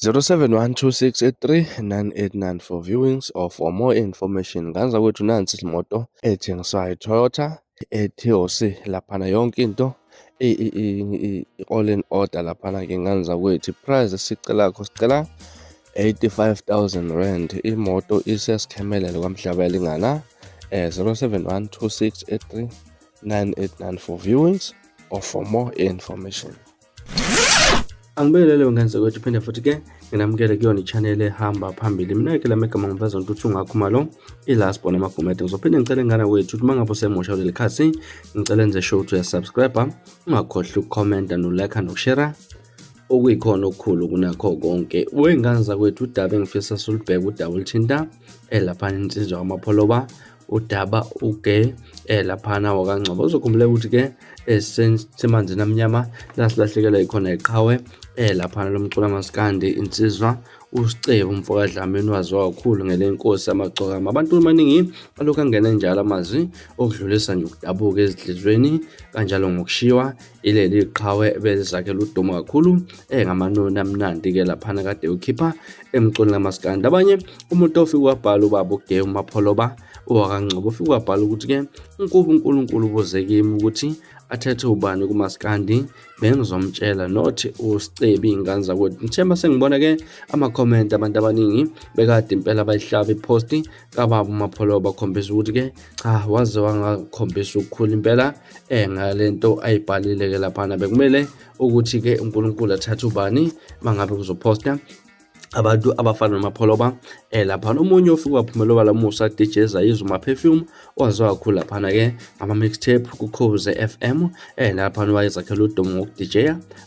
0712683989 for viewings or for more information. Nganza kwethu nansi imoto ethengiswayo, Toyota Etios laphana, yonke into all in order laphana-ke nganza kwethu. Price esicelakho, sicela 85,000 rand. Imoto isesikhemelele kwaMhlabuyalingana. 0712683989 for viewings or for more information. Angibelele ngenze kwethu, phinde futhi ke nginamukele kuyona i-channel ehamba phambili. Mina-ke la megama ngiveza ukuthi ungakhumalo i-last born amagumede. Ngizophinde ngicele ngane wethu ukuthi uma ngabe usemusha kuleli khasi, ngicela enze sure ukuthi uyasubscribe, ungakhohlwa ukukhomenta no-like nokushare, okuyikhona okukhulu kunakho konke. Wengane zakwethu, udaba engifisa sulubheka, udaba oluthinta elaphana insizwa kaMapholoba, udaba uge elaphana wakaNgcobo. Uzokhumbula ukuthi-ke esemanzini amnyama lasilahlekelwa ikhona iqhawe elaphana lomculo amaskandi, insizwa uSicebi umfokaDlamini, waziwa kakhulu ngelenkosi amagcokama. Abantu abaningi balokhu angena njalo amazwi okudlulisa nje ukudabuka ezinhlizweni kanjalo ngokushiywa ileli qhawe belizakhela udumo kakhulu engamanoni amnandi-ke laphana kade ukhipha emculweni kamaskandi. Abanye umuntu ofike wabhala, ubaba uGe uMapholoba owakaNgcobo, ufike wabhala ukuthi-ke unkuba uNkulunkulu ubuze kimi ukuthi athethe ubani kumaskandi, bengizomtshela not uSicebi ingane zakwethu. Ngithe uma sengibona-ke ama-comment abantu abaningi bekade impela bayihlaba iposti kababa uMapholoba, bakhombisa ukuthi-ke cha, waze wangakhombisa ukukhula impela ngalento ayibhalile-ke laphana. Bekumele ukuthi-ke uNkulunkulu athathe ubani mangabe kuzophosta abantu abafana noMapholoba laphana. Omunye ofike waphumela obala, Musa DJ Zayizuma Perfume, owaziwa kakhulu laphana-ke ngama-mixtape kuKhoze FM, laphana wayezakhela udumo ngokuDJ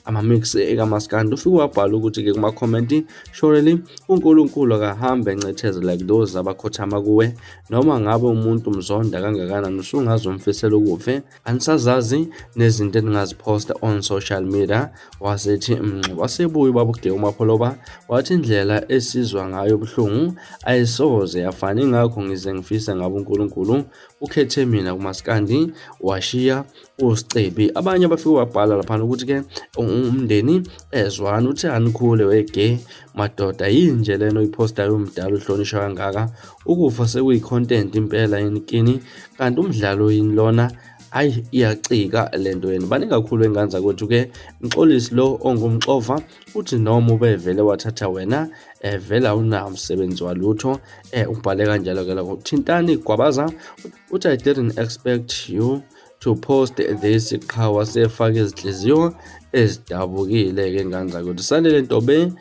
ama-mix ekamaskandi, ufike wabhala ukuthi-ke kuma-comment, "Surely uNkulunkulu akahambe encetheze like those abakhothama kuwe, noma ngabe umuntu mzonda kangakanani, usungaze umfisela ukufe, anisazazi nezinto eningaziphosta on social media." Wasethi wasebuya ubaba uGe uMapholoba wathi indlela esizwa ngayo ubuhlungu ayisoze yafana, ingakho ngize ngifise ngabe uNkulunkulu ukhethe mina kumaskandi washiya uSicebi. Abanye abafike wabhala laphana ukuthi-ke umndeni ezwana uthi anikhule wege madoda, yinje lena oyiphostayo umdala uhlonishwa kangaka, ukufa sekuyi-content impela yenikini, kanti umdlalo yini lona? Hayi, iyacika lento yenu. Baningi kakhulu engane zakwethu-ke. Mxolisi lo ongumxova uthi noma ubevele wathatha wena, vele awunawo umsebenzi walutho, ubhale kanjalo-ke lokho. Thintani Gwabaza uthi, "I didn't expect you to post this." Qhawa sefake izinhliziyo ezidabukile-ke ngane zakwethu. Sanele Ntobe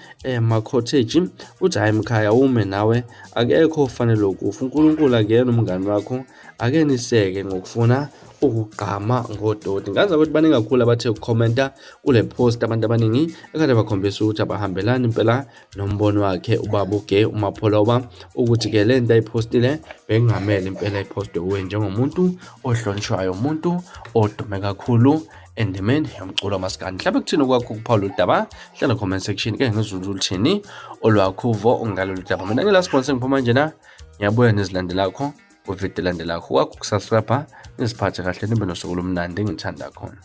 Makhotheji uthi, "Hhayi mkhaya, ume nawe, akekho ofanele ukufa, uNkulunkulu akuyena umngani wakho, ake niseke ngokufuna ukugqama ngodoti." Ngane zakwethu, baningi kakhulu abathe ukukhomenta kule post. Abantu abaningi ekade bakhombisa ukuthi abahambelani impela nombono wakhe ubaba uGe uMapholoba, ukuthi-ke le nto ayiphostile bekungamele impela iphostwe kuwe njengomuntu ohlonishwayo, umuntu odume kakhulu endimeni yomculo wamaskandi. Mhlawumbe kuthini okwakho ukuphawula udaba? Hlala comment section ke ngizwe uluthini olwakho uvo ngalolu daba. Mina ngila sponsor, ngiphuma njena, ngiyabuya nezilandelakho kwividiyo elandelakho. Kwakho ukusubscribe, niziphathe kahle, nibe nosuku olumnandi, ngithanda khona.